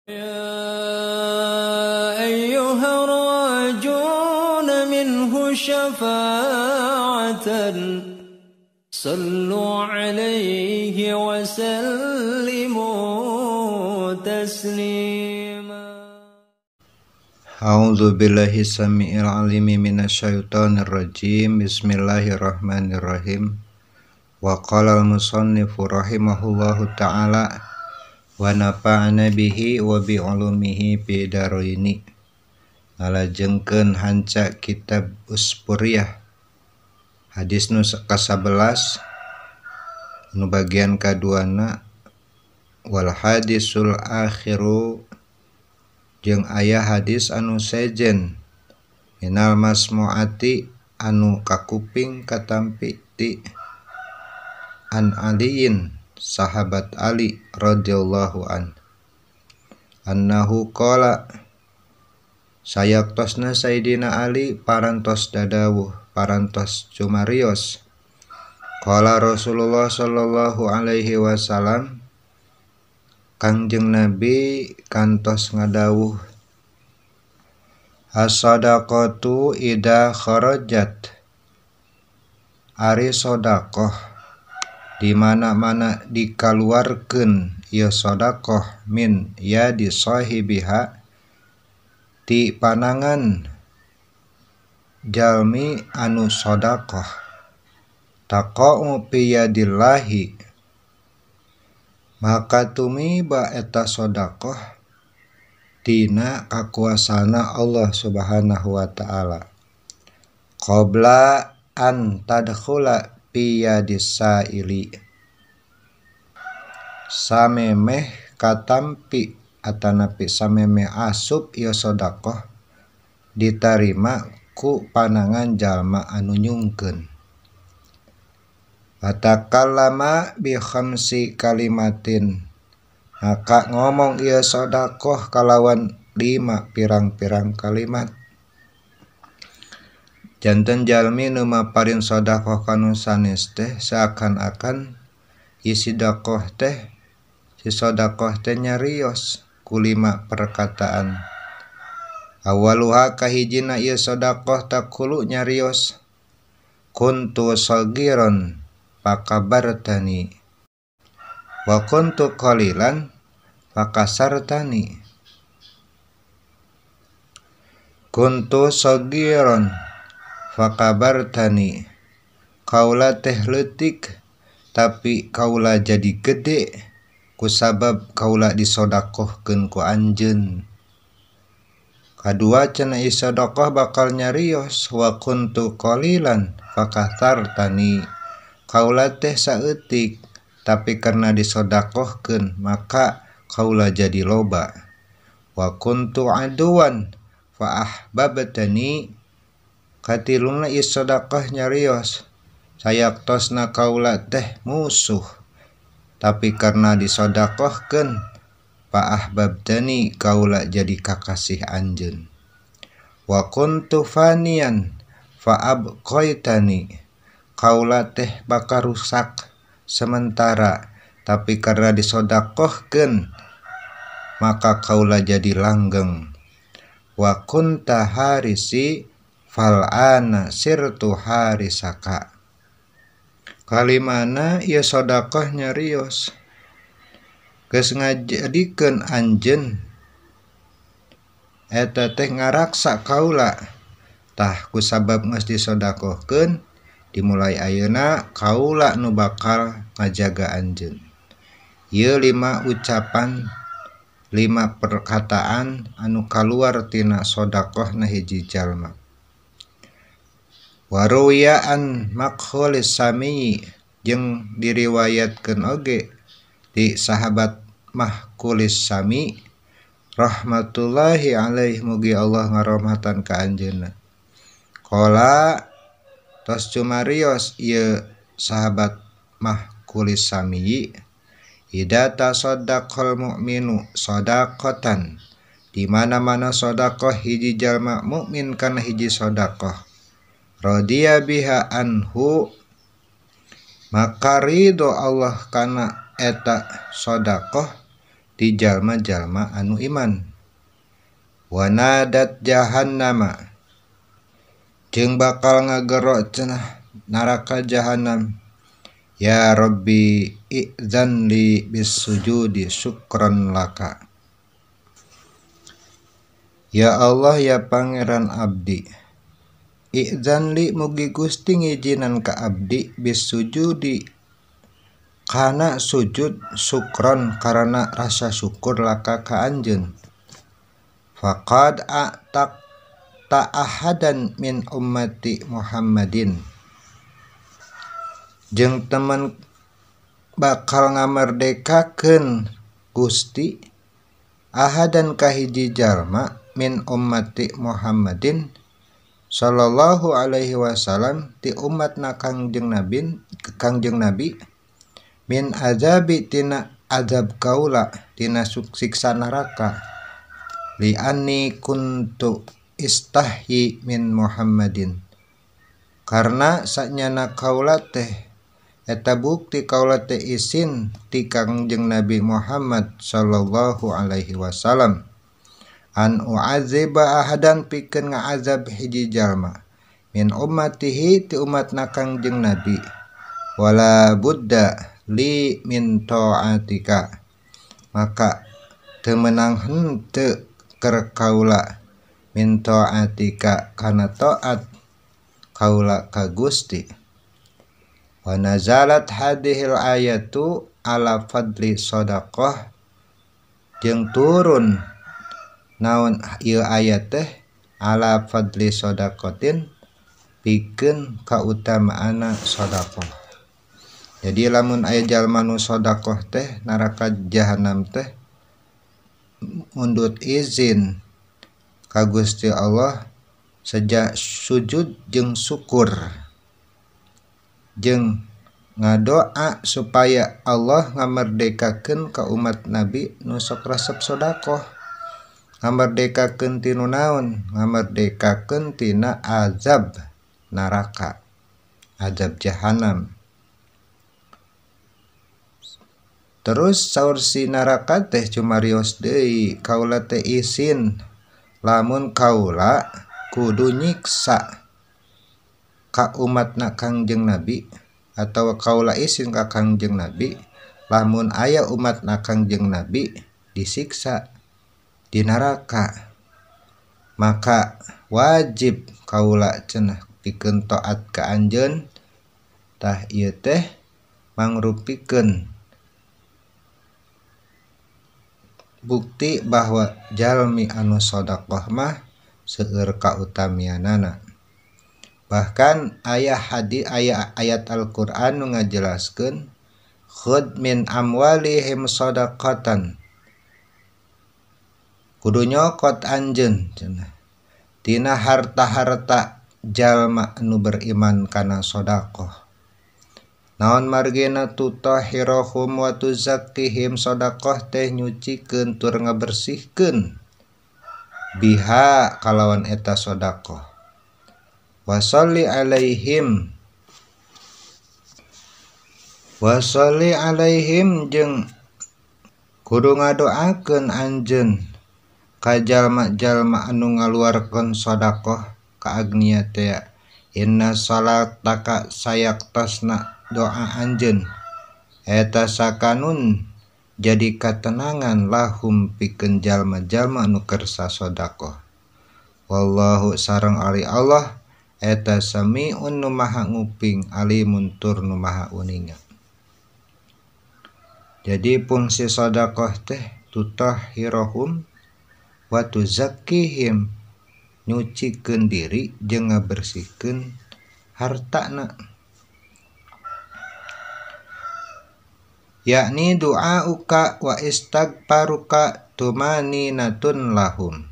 يا أيها الراجون منه شفاعة صلوا عليه وسلموا تسليما. A'udzu billahi samiil alimi minasyaitonir rajim. Bismillahirrahmanirrahim. Wa qala al-musannifu rahimahullahu ta'ala wa nafa'ana bihi wa bi ulumihi fi daraini. Ngalajengkeun hanca kitab Uspuriyah hadis nu ka-11 nu bagian kaduana wal hadisul akhiru jeung aya hadis anu sejen minal masmuati anu kakuping katampi ti an aliin sahabat Ali radhiyallahu an annahu qala sayaktosna Sayyidina Ali parantos dadawuh parantos cumarios qala Rasulullah sallallahu alaihi wasallam Kangjeng Nabi kantos ngadawuh as-sadaqatu idza kharajat ari sedekah di mana-mana dikaluarkeun ieu sedekah min yadi sahibiha ti panangan jalmi anu sedekah taqa'u fi yadillahi maka tumiba eta sedekah tina kakuasana Allah Subhanahu wa taala qabla an tadkhula fi yadis saili samemeh katampi atanapi samemeh asup ieu sedekah ditarima ku panangan jalma anu nyungkeun. Fatakallama bi khamsi kalimatin maka ngomong ieu sedekah kalawan 5 pirang-pirang kalimat. Janten jalmi nu maparin sedekah kanu sanes teh seakan-akan ieu sedekah teh si sedekah teh nyarios ku 5 perkataan. Awaluha kahijina ieu sedekah taqulu nyarios kuntu sagiran fakabartani wa kuntu qalilan fakasartani. Kuntu sagiran fakabartani kaula teh leutik tapi kaula jadi gede kusabab kaula disodakohkeun ku anjeun. Kadua cenah ieu sedekah bakal nyarios wa kuntu qalilan fakasartani kaula teh saeutik tapi karena disodakohkeun maka kaula jadi loba. Wa kuntu aduwan fa ahbabtani katiluna ieu sedekah nyarios sayaktosna kaula teh musuh tapi karena disodakohkeun fa ahbabtani kaula jadi kakasih anjeun. Wa kuntu fanian fa abqaitani kaula teh bakal rusak sementara tapi karena disodakohkeun maka kaula jadi langgeng. Wa kunta harisi fal'ana sirtu harisaka. Kalimana ieu sedekah nyarios geus ngajadikeun anjeun eta teh ngaraksa kaula tah kusabab geus disodakohkeun dimulai ayeuna kaula nu bakal ngajaga anjeun. Ieu 5 ucapan 5 perkataan anu kaluar tina sedekahna hiji jalma. Waruya an Makhulis Sami jeung diriwayatkeun oge di sahabat Mahkulis Sami rahmatullahi alaihi mugi Allah ngarahmatan ka anjeunna. Qala tos cumarios ieu sahabat Mahkulis Sami ida tasaddaqal mu'minu sadaqatan di mana-mana sedekah hiji jalma mukmin kana hiji sedekah radiya biha anhu maka ridho Allah kana eta sedekah ti jalma-jalma anu iman. Wanadat jahannama jeung bakal ngagero cenah neraka jahannam, ya Rabbi i'zan li bisujudi syukran laka. Ya Allah ya Pangeran abdi, i'zan li mugi Gusti ngijinan ka abdi bisujudi kana sujud syukron karena rasa syukur laka ka anjeun. Faqad a'taq ta'ahadan min ummati Muhammadin, jeung temen bakal ngamerdekakeun Gusti ahadan ka hiji jalma min ummati Muhammadin sallallahu alaihi wasallam ti umatna Kangjeng Nabi min azabi tina azab kaula tina siksa neraka, li anni kuntu istahyi min Muhammadin, karena sanyana kaula teh eta bukti kaula teh isin ti Kangjeng Nabi Muhammad sallallahu alaihi wasallam, an u'adziba ahadan pikeun nga'azab hiji jalma min ummatihi ti umatna Kangjeng Nabi, wala budda li min ta'atika, maka teu meunang henteu keur kaula min ta'atika kana taat kaula ka Gusti. Wa nazalat hadhil ayatu ala fadli shadaqah, jeung turun naon ieu ayat teh ala fadli shadaqatin pikeun kautamaanna shadaqah. Jadi lamun aya jalma nu shadaqah teh neraka jahanam teh mundut izin ka Gusti Allah sejak sujud jeung syukur jeung ngadoa supaya Allah ngamerdekakeun ka umat Nabi nu sok resep sedekah. Ngamerdekakeun tinu naon? Ngamerdekakeun tina azab neraka, azab jahanam. Terus saur si neraka teh cumarios deui, kaula teh isin lamun kaula kudu nyiksa ka umatna Kangjeng Nabi, atau kaula isin ka Kangjeng Nabi lamun aya umatna Kangjeng Nabi disiksa di neraka, maka wajib kaula cenah pikeun taat ka anjeun. Tah ieu teh mangrupikeun bukti bahwa jalmi anu sedekah mah seueur kautamianana. Bahkan ayat hadis, ayat Al-Qur'an nu ngajelaskeun khud min amwalihim shadaqatan, kudu nyokot anjeun cenah tina harta-harta jalma anu beriman kana sedekah. Naon margina tutahhiruhum wa tuzakkihim, sedekah teh nyucikeun tur ngabersihkeun biha kalawan eta sedekah. Wasalli alaihim, wasalli alaihim jeung kudu ngadoakeun anjeun ka jalma-jalma anu ngaluarkeun sedekah ka agnia teh, inna salataka sayaktasna doa anjeun eta sakanun jadi katenangan lahum pikeun jalma-jalma anu kersa sedekah. Wallahu sareng ari Allah eta sami'un nu maha nguping, alimun tur nu maha uninga. Jadi fungsi sedekah teh tutahhiruhum wa tuzakkihim, nyucikeun diri jeung ngabersihkeun hartana. Yakni du'auka wa istighfaruka tumaninatun lahum.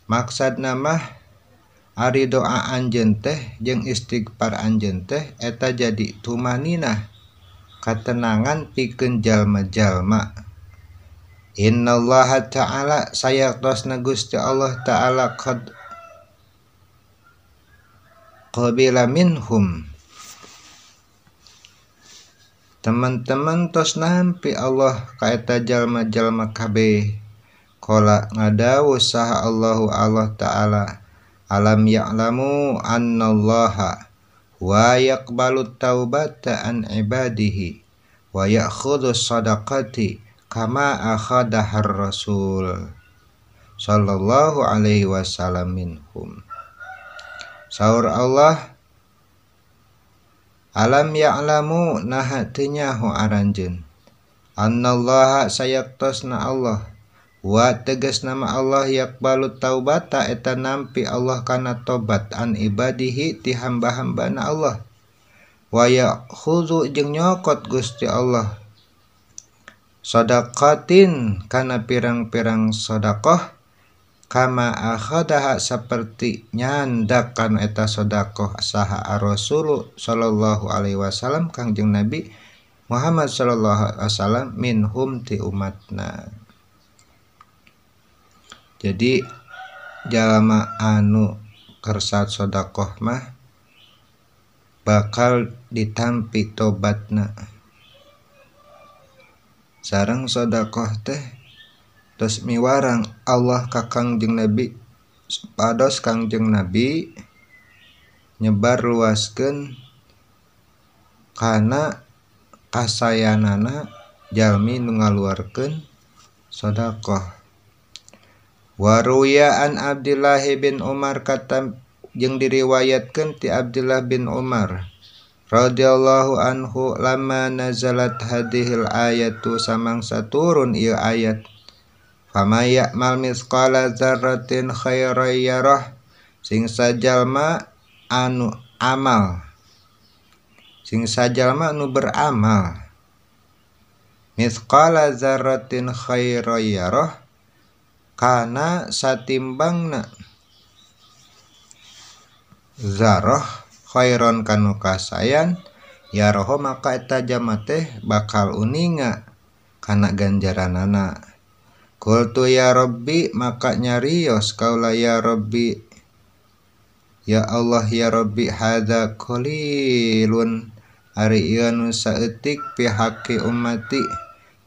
Maksudna mah ari doa anjeun teh jeung istighfar anjeun teh eta jadi tumaninah, katenangan pikeun jalma-jalma. Innallaha ta'ala sayaktosna Gusti Allah ta'ala qad qabila minhum, Teman-teman tos nampi Allah ka eta jalma-jalma kabeh. Qala ngadawuh saha Allahu Allah Ta'ala, alam ya'lamu annallaha wa yaqbalu taubata an ibadihi wa ya'khudhu sadaqati kama akhadahar rasul sallallahu alaihi wasallam minhum. Saur Allah, alam ya'lamu naha teu nyaho aranjeun, annallaha sayaktosna Allah wa tegas nama Allah yaqbalu taubata eta nampi Allah kana tobat an ibadihi ti hamba-hambana Allah, wa ya'khudhu jeung nyokot Gusti Allah sadaqatin kana pirang-pirang sedekah kama akhadaha saperti nyandakan eta sedekah saha ar-rasul sallallahu alaihi wasallam Kangjeng Nabi Muhammad sallallahu alaihi wasallam minhum ti umatna. Jadi jalma anu kersa sedekah mah bakal ditampi tobatna. Sareng sedekah teh tos miwarang Allah ka Kangjeng Nabi supados Kangjeng Nabi nyebar luaskeun kana kasayanana jalmi nu ngaluarkeun sedekah. Waruya an Abdullah bin Umar kata jeung diriwayatkeun ti Abdullah bin Umar radhiyallahu anhu lama nazalat hadhil ayatu samangsa turun ieu ayat, fama ya'mal mithqala dzarratin khairan yarah, sing sajalma anu amal, sing sajalma anu beramal mithqala dzarratin khairan yarah kana satimbangna zarah khairon kanu kasayan yaroho maka eta jalma teh bakal uninga kana ganjaranana. Qultu ya Rabbi maka nyarios kaula ya Rabbi, ya Allah ya Rabbi hadza qalilun ari ieu nu saeutik pihaki ummati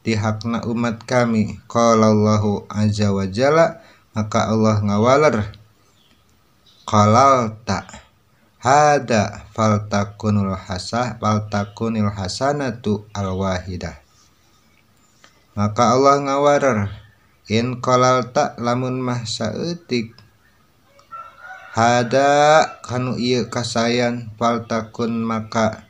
di hakna umat kami. Qala Allahu azza wa jalla maka Allah ngawaler qalalta hada faltakunul hasah faltakunil hasanatu alwahidah. Maka Allah ngawaler in qalalta lamun mah saeutik hada kanu ieu kasayan faltakun maka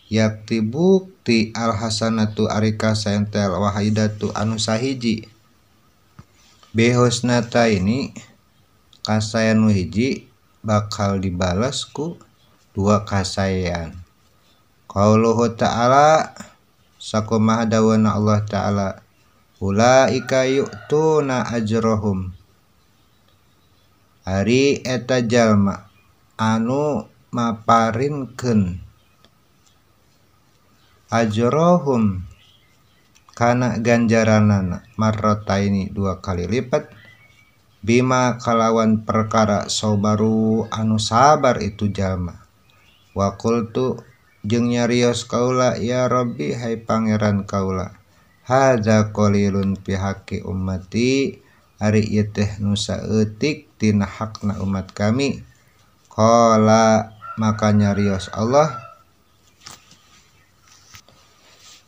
yakti bukti alhasanatu ari kasayan teh wahidatu anu sahiji bihusnata ini kasayan nu hiji bakal dibalas ku dua kasayan. Qauluhu ta'ala sakumaha dawuhna Allah ta'ala ulaika yu'tuna ajrahum ari eta jalma anu maparinkeun ajrohum kana ganjaranana marrataini dua kali lipat bima kalawan perkara sobaru anu sabar itu jalma. Wa qultu jeung nyarios kaula ya Rabbi hai pangeran kaula hadza qalilun pihaki ummati ari ieu teh nu saeutik tina hakna umat kami. Qala maka nyarios Allah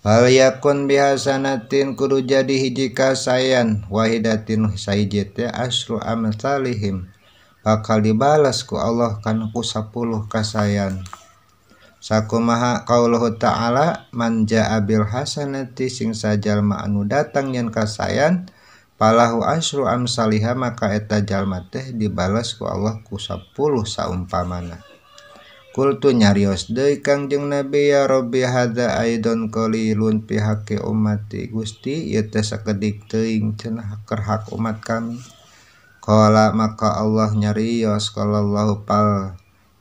fal yakun bihasanatin kudu jadi hiji kasayan wahidatin sahiji teh asru amsalihim bakal dibalas ku Allah kana ku 10 kasayan. Sakumaha qauluhu ta'ala man jaa bil hasanati sing sajalma anu datang nyen kasayan falahu asru amsaliha maka eta jalma teh dibalas ku Allah ku 10 saumpamana. Kultu nyarios deui Kangjeng Nabi ya Rabbi hadza aidon qalilun pihaki ummati Gusti ieu teh sakedik teuing cenah keur hak umat kami. Qala maka Allah nyarios qalallahu pal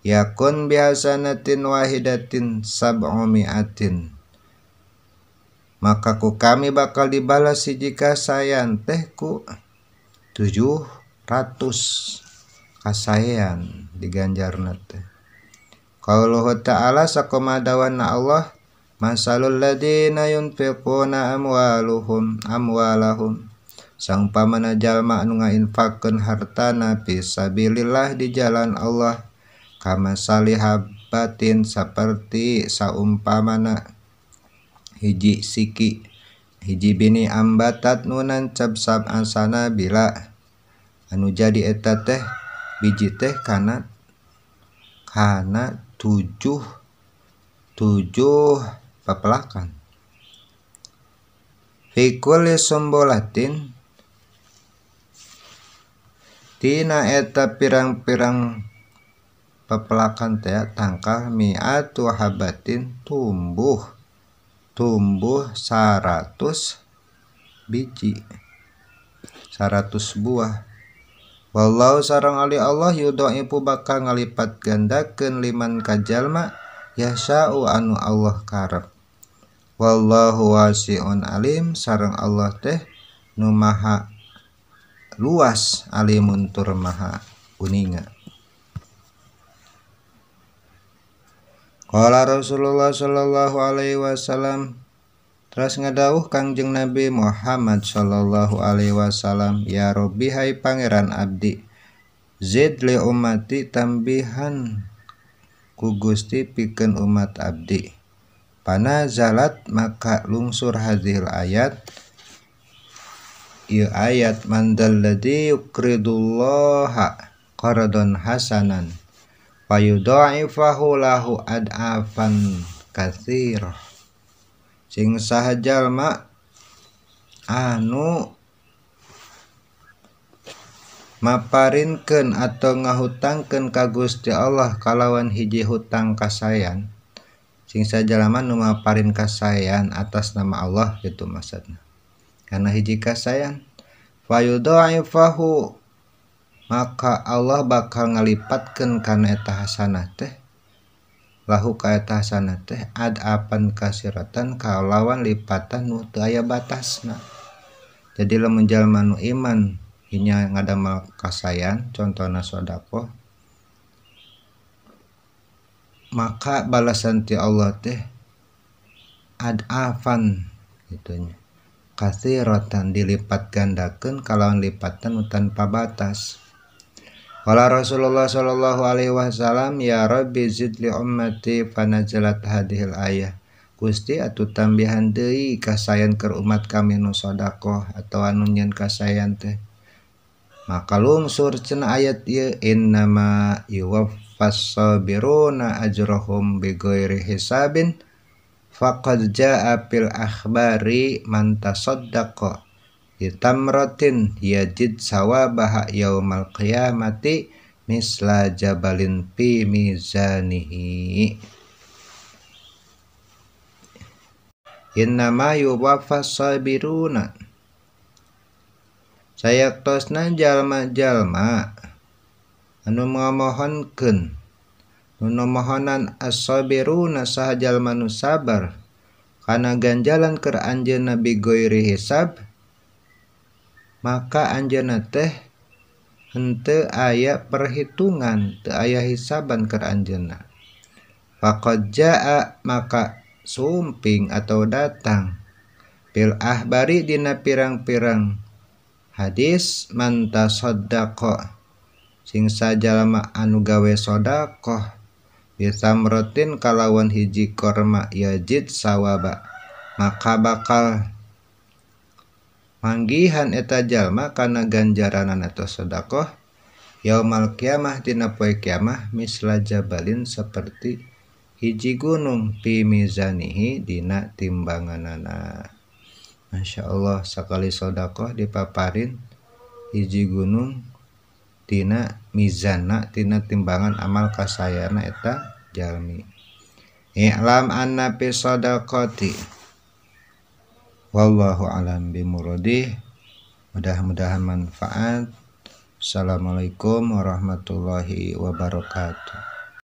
yakun bihasanatin wahidatin sab'umiatin maka ku kami bakal dibalas hiji kasayan teh ku 700 kasayan diganjarna teh. Qauluhu ta'ala sakumadawana Allah Masalul ladina yunfiquna amwalahum saumpamana jalma anu ngainfakkeun hartana fisabilillah di jalan Allah kama salihabatin saperti saumpamana hiji siki hiji bini ambatat nu nancab sab'asana bila anu jadi eta teh biji teh kana tujuh pepelakan. Fi kulli sumbulatin tina eta pirang-pirang pepelakan teh tangkal mi'atu habatin tumbuh 100 biji 100 buah. Wallahu sareng ali Allah yudhaifu bakal ngalipat gandakeun liman ka jalma yasa'u anu Allah karep. Wallahu wasi'un alim sareng Allah teh nu maha luas alimun tur maha uninga. Qala Rasulullah sallallahu alaihi wasallam teras ngadawuh Kangjeng Nabi Muhammad sallallahu alaihi wasallam, ya Rabbi hai pangeran abdi, zid li ummati tambihan ku Gusti pikeun umat abdi. Panazalat maka lungsur hadhil ayat ieu ayat mandal ladzi yuqridullaha qaradan hasanan fayudha'ifahu lahu ad'afan katsirah. Sing saha jalma anu maparinkeun atau ngahutangkeun ka Gusti Allah kalawan hiji hutang kasayan, sing saha jalma nu maparin kasayan atas nama Allah gitu maksudna, karena hiji kasayan fayudha'ifahu maka Allah bakal ngalipatkeun kana eta hasanah teh lahu ka eta hasanah teh adapan kasiratan kalawan lipatan nu teu aya batasna. Jadi lamun jalma nu iman inya ngadamel kasayan contohna sedekah, maka balasan ti Allah teh adafan gitunya kasiratan dilipat gandakeun kalawan lipatan nu tanpa batas. Qala Rasulullah sallallahu alaihi wasallam ya Rabbi zid li ummati fanazalat hadhil ayah. Gusti atuh tambihan deui kasayan keur umat kami nu sedekah atawa anu nyeun kasayan teh. Maka lungsur cenah ayat ieu innama yuwaffas sabiruna ajrahum bighairi hisabin faqad jaa fil akhbari man tasaddaqa bitamratin yajid sawabaha yaumal qiyamati misla jabalin fi mizanihi. Innama yuwaffas sabiruna sayaktosna jalma-jalma anu ngamohonkeun nu nomohonan as-sabiruna saha jalma nu sabar kana ganjalan keur anjeunna bighairi hisab, maka anjeunna teh henteu aya perhitungan, teu aya hisaban keur anjeunna. Faqad jaa maka sumping atau datang fil ahbari dina pirang-pirang hadis man tasaddaqa sing sajalma anu gawe sedekah bisamratin kalawan hiji korma yajid sawaba maka bakal manggihan eta jalma kana ganjaranan eta sedekah yaumal kiamah dina poe kiamah misla jabalin seperti hiji gunung fi mizanihi dina timbanganana. Masya Allah, sakali sedekah dipaparin hiji gunung tina mizana tina timbangan amal kasayana eta jalmi. I'lam anna fi sadaqati. Wallahu alam bimuradih. Mudah-mudahan manfaat. Assalamualaikum warahmatullahi wabarakatuh.